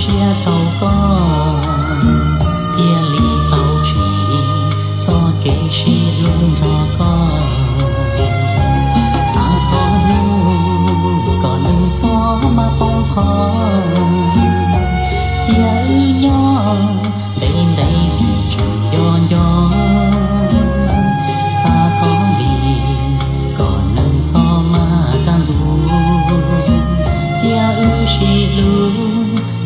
siab rau koj, thiaj li tau tsim txoj kev sib hlub nrog koj. Xav thov hnub kom nws txhob maj poob qho, cia wb nyob ntev ntev vim tseem nco nco. Xav thov li kom nws txhob maj kaj ntug, cia wb sib hlub,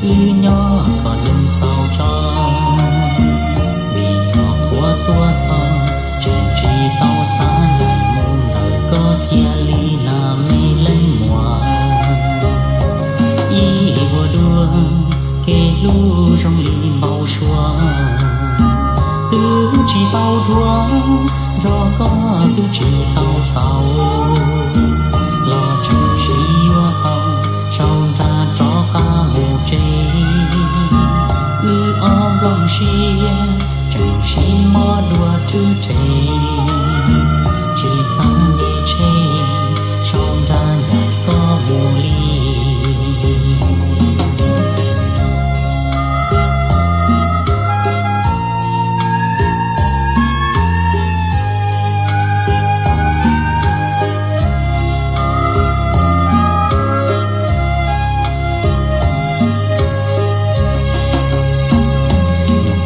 wb nyob kom nws txaus tso. Vim nyuam qhuav tuaj txog, tseem tsis tau xav ncaim mus ntawm koj kiag li na me leej muam. Ib ua dua, kev hlub zoo li npau suav, twb tsis tau dhuav, nrog koj twb tsis tau txaus, los tseem siv yuav tau sau nra rov qab mus tsev. Wb ob nplooj siab tseem siv mob dua rwb rhe, tsis xav nce tshe sau nra ncaim koj mus li.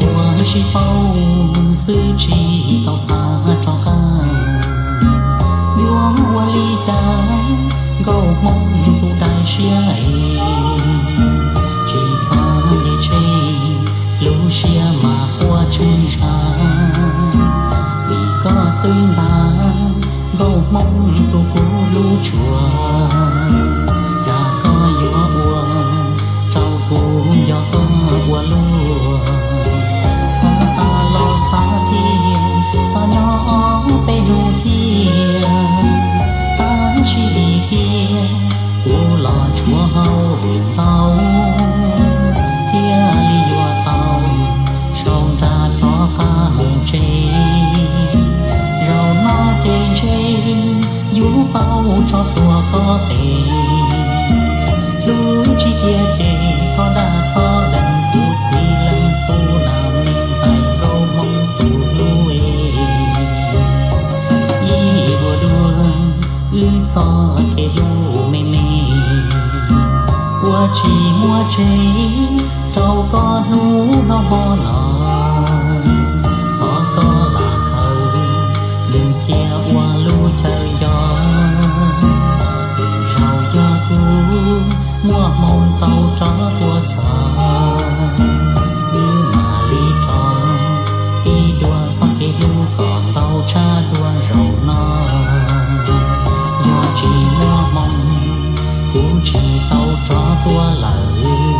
Ua sib paub xwb tsis tau xav rov qab, yuav ua li cas nkauj hmoob tus daim siab es, tsis xav nce tshe lub siab mas quaj tsheej zag. Vim koj xwb ntag nkauj hmoob tus kuv hlub tshua, cas koj yuav ua rau kuv nco koj ua luaj. Xav tas los xav thiab, xav nyob peb hnub thiab, tab sis lim tiam kuv los tshuav hauj lwm ntau, thiaj li yuav tau sau nra rov qab mus tsev. Zaum no ces ntshe yuav tau tso tuag koj tes, hlub tsis tiag ces txhob dag txhob deev kuv txiv leej tub na me ntxhais nkauj hmoob tus hlub es. Ib ua dua, wb txoj kev hlub me me, ua tsis muaj tseeb rau koj hnub no hmo los. Thov koj lam khaws nws cia ua lub chaw nco, vim zaum yog kuv muaj hmoo tau rov tuaj txog, wb mam li rov tiv dua txoj kev hlub kom ntau tshaj dua zaum no. Yog tsis muaj hmoo, kuv tsis tau rov tuaj lawm.